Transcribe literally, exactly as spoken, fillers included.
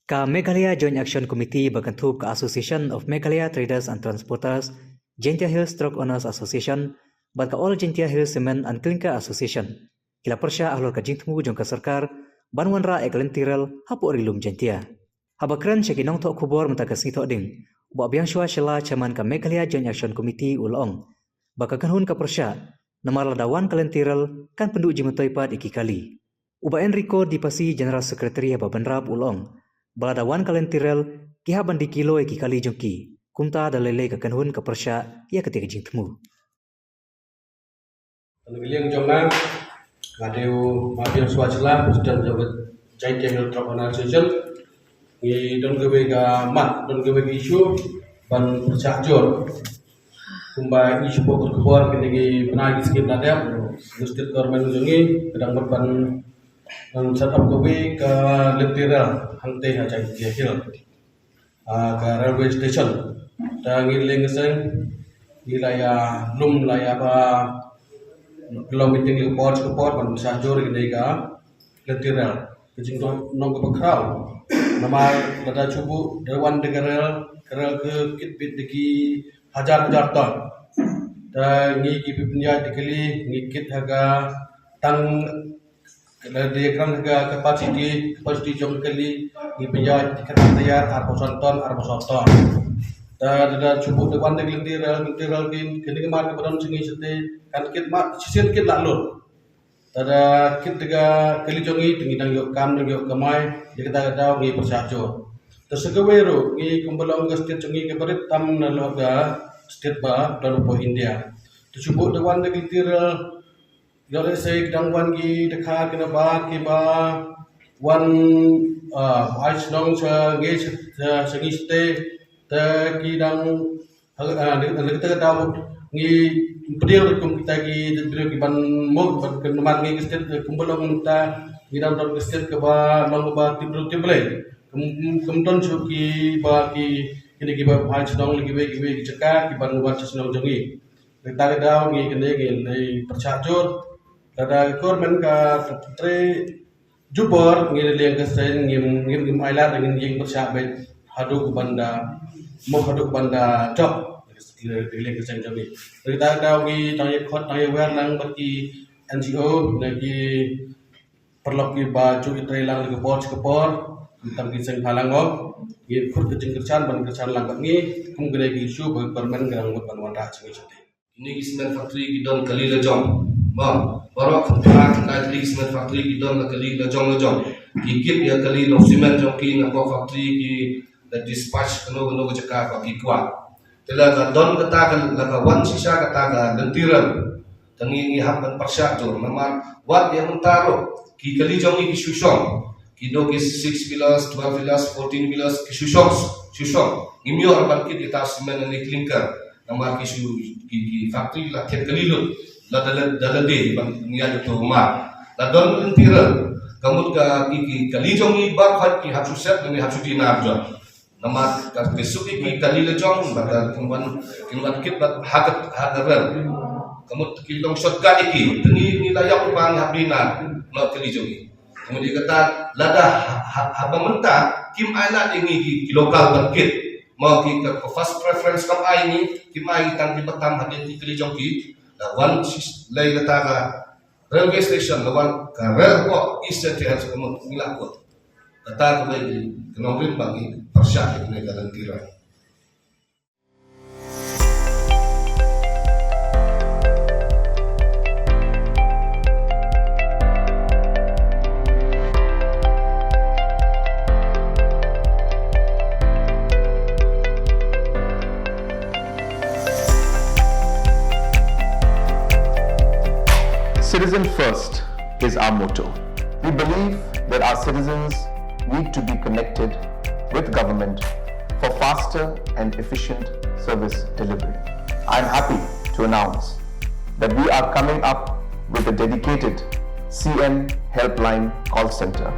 Ka Meghalaya Joint Action Committee ba kynthup ka Association of Meghalaya Traders and Transporters, Jaintia Hills Truck Owners Association, bad ka All Jaintia Hills Cement and Clinker Association, ki la pyrshah halor ka jingthmu jong ka sorkar ban wanrah ïa ka lynti rel hapoh Ri Lum Jaintia. Haba kren sha ki nongthoh khubor mynta ka sngi Thohdieng, u Bah Biangshwa Shylla, Chairman ka Meghalaya Joint Action Committee, u la ong ba ka kynhun ka pyrshah, namar lada wan ka lynti rel kan pynduh jingmyntoi pat ïa ki kali. U Bah Enrico Di Pasi, General Secretary haba bynrap, u la ong ba lada wan ka lynti rel, ki hap ban die kilo ïa ki kali jong ki. Kumta da lei lei ka kynhun ka pyrshah ïa kata ka jingthmu. Tang ka liang jong nga, nga dei u Bah Biangshwa Shylla, President jong ka Jaintia Hills Truck Owners Association. Ngi don kawei ka mat, don kawei ka issue ban pyrshah jur. Kumba ngi shu pyrkhat khubor, kine ki bnai ki skim la dep, ka state government jong ngi ka dang mut ban, ban set up kawei ka lynti rel hangtei ha Jaintia Hills. Ah, ka railway station. Te ngi liang ka seng, ngi la ïa lum, la ïa ba long meeting ka por ka por ban pyrshah jur ïa kane ka lynti rel. Ka jingnong kaba khraw. Namar lada shu buh da wan da ka rel, ka rel ka kit beit da ki hajar hajar ton. Te ngi ki pynïaid da kali, ngi kit ha ka tang, lada ïakren ha ka capacity, capacity jong ka kali, ngi pynïaid da ka tang tayar arphew san ton, arphew san ton. Te lada shu buh da wan da ka lynti rel, lynti rel, kine ki mar kiba don sha ngi shatei, kan kit mar shisien kit la lut. Te da kit da ka kali jong ngi, te ngi dang ïoh kam, dang ïoh kamai, ïa kata ka daw ngi pyrshah jur. Te sa kawei ruh, ngi kumba long ka state jong ngi kaba rit tam na long ka state ba don hapoh India. Te shu buh da wan da ka lynti rel, ïoh lehse ki dang wan ki dkhar ki nabar kiba wan, ah, ai shnong sha ngi sha, sha ngi shatei, te ki dang Ha, ah, na, na kata ka daw ngi pdiang ruh kum kita ki briew ki ban mut, ban kynmaw ngi ka state, eh, kumba long mynta ngi dang don ka state kaba long kaba tip briew tip Blei. Kum, kum, kum don shuh kiba ki, kine kiba phai shnong lane kiwei kiwei ki jaka ki ban wan sha shnong jong ngi. Na kata ka daw ngi kane ngi lei pyrshah jur. Lada ka government ka trei jubor, ngi la liang ka seng, ngim, ngim, ngim ai lad, ngin ïeng pyrshah beit haduh ban da, mo haduh ban da jop. Ngi la liang ka seng jong ngi. Te kata ka daw ngi tang ïa khot, tang ïa wer lang bad ki N G O, ne ki paralok kiba ju ïatrei lang da ka por sha ka por, tang ki seng phalang mo. Ngi khot ka jingkyrshan ban kyrshan lang bad ngi, kum kane ka issue ba government ka dang mut ban wanrah sha ngi shatei. Kine ki cement factory ki don kali la jong. Ba, baroh khyndai khyndai tylli ki cement factory ki don la kali la jong la jong. Ki kit ïa kali long cement jong ki na ko factory ki la dispatch kano kano ka jaka ba ki kwah. Te la ka don kata ka la ka wan shisha kata ka lynti rel. Te ngi ngi hap ban pyrshah jur namar wat ïa mynta ruh ki kali jong ngi ki shu shong. Ki dei ki six wheelers, twelve wheelers, fourteen wheelers, ki shu shong, shu shong. Ngim ïoh ban kit ïa ta cement ne clinker. Namar ki shu, ki, ki factory la thied kali lut. La da la, da la dei ban ïa ïa to mar. La don lynti rel. Ka mut ka ki, ki kali jong ngi baroh ki hap shu set ne hap shu die nar jong. Namar ka, ki suk ki kali la jong, bad ka kin wan, kin wan kit bad ha ka, ha ka rel. Ka mut ki long shortcut ki. Te ngi, ngi la ïoh ban hap die nar na kali jong ngi. Kemudian kata, lada ha, ha, haba mynta kim ai lad ïa ngi ki, ki local ban kit. Mo ki ka, ka first preference kam ai ngi, kim ai ngi tang kiba tam hadien ki kali jong ki. Da wan shi, lei kata ka railway station, da wan ka rel hapoh East Jaintia Hills, ka mut ngi la kut. Kata kawei ka nongrim ba ngi pyrshah ïa kane ka lynti rel. Citizen first is our motto. We believe that our citizens need to be connected with government for faster and efficient service delivery. I am happy to announce that we are coming up with a dedicated C M Helpline call center.